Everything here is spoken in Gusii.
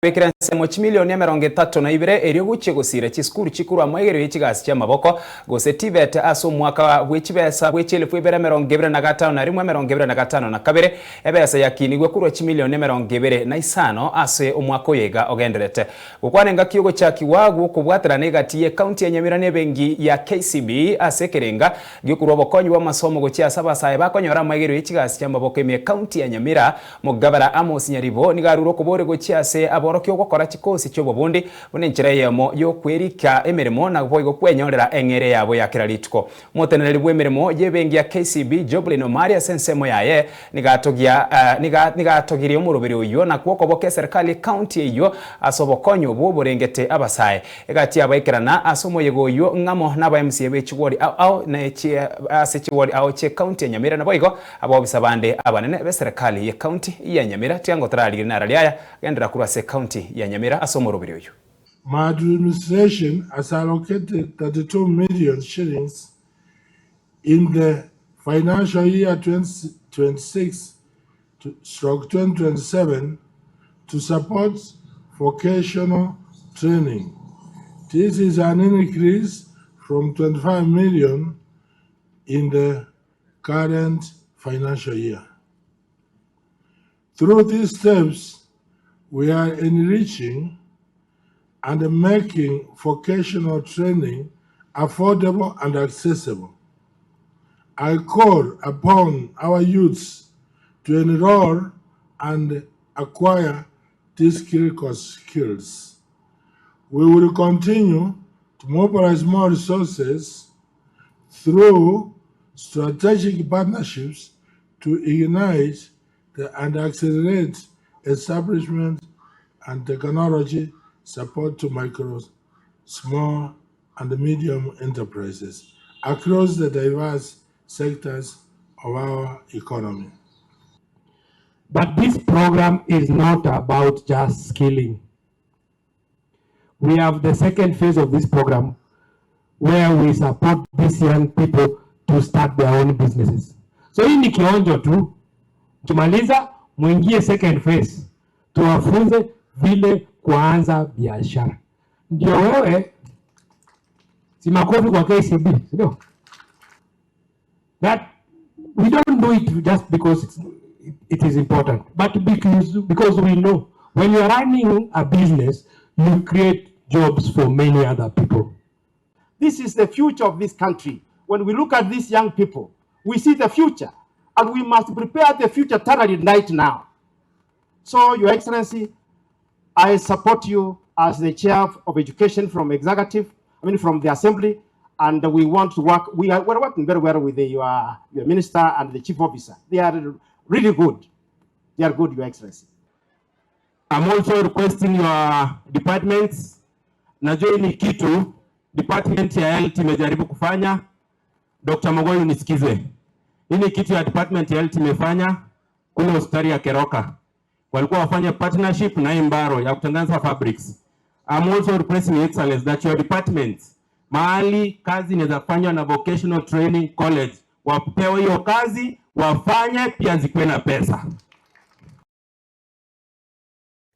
Bekera ensemo chimilioni 32 erio gochia gosiira chisukuru chikorwa amaigerio ye chigasi chi'amaboko, gose TVET ase omwaka bwe chibesa bwe chielfu ibere 25 1 52, ebesa yakinigwe korwa chimilioni 25 ase omwaka oyo iga ogenderete. Gokwana engaki y'ogochakigwa gw'okobwaterana egati y'ecounty ya Nyamira na ebenki ya KCB ase ekerenga gi'okorwa obokonyi bw'amasomo gochia ase abasae bakonyora amaigerio ye chigasi chi'amaboko ime y'ecounty ya Nyamira, Omogabana Amos Nyaribo nigo arure okoboria gochia ase aborokia ogokora chikosi chi'obobundi buna enchera eyemo y'okwerika emeremo na boigo kwenyorera eng'eria yabo ya kera rituko. Omoteneneri bw'emeremo y'ebenki ya KCB Joblin Omari ase ensemo yaye nigo atogia nigo atogirie omoroberi oyio na kwokoboka eserikali y'ecounty eyio ase obokonyi obwo borengete abasae. Egati y'abaikerana ase omoyega oyio ng'amo naba MCA be chiwodi ao ao na ase chiwodi ao chi'ecounty ya Nyamira naboigo Abobisa bande abanene b'eserekari ye county ya Nyamira tiango tararigerie narari aya genderera korwa ase county ya Nyamira ase omoroberi oyio. My administration has allocated 32 million shillings in the financial year 2026 stroke 2027 to support vocational training. This is an increase from 25 million in the current financial year. Through these steps, we are enriching and making vocational training affordable and accessible. I call upon our youths to enroll and acquire these critical skills. We will continue to mobilize more resources through strategic partnerships to ignite the, and accelerate establishment and technology support to micro, small, and medium enterprises across the diverse sectors of our economy. But this program is not about just skilling. We have the second phase of this program where we support these young people to start their own businesses. So hii ni kionjo tu, tumaliza muingie second phase, tuwafunze vile kuanza biashara. Ndio wewe, si makofi kwa KCB, ndio? That we don't do it just because it is important, but because we know when you are running a business, you create jobs for many other people. This is the future of this country. When we look at these young people, we see the future, and we must prepare the future thoroughly right now. So, Your Excellency, I support you as the chair of education from executive, I mean from the assembly, and we want to work. We're working very well with your minister and the chief officer. They are really good. They are good, Your Excellency. I'm also requesting your departments. Najua hii ni kitu department ya health imejaribu kufanya. Dr. Mogoi nisikize. Hii ni kitu ya department ya health imefanya kule hospitali ya Keroka. Walikuwa wafanye partnership na Imbaro ya kutengeneza fabrics. I'm also requesting your excellence that your department mahali kazi inaweza fanywa na vocational training college wapewe hiyo kazi wafanye pia zikuwe na pesa.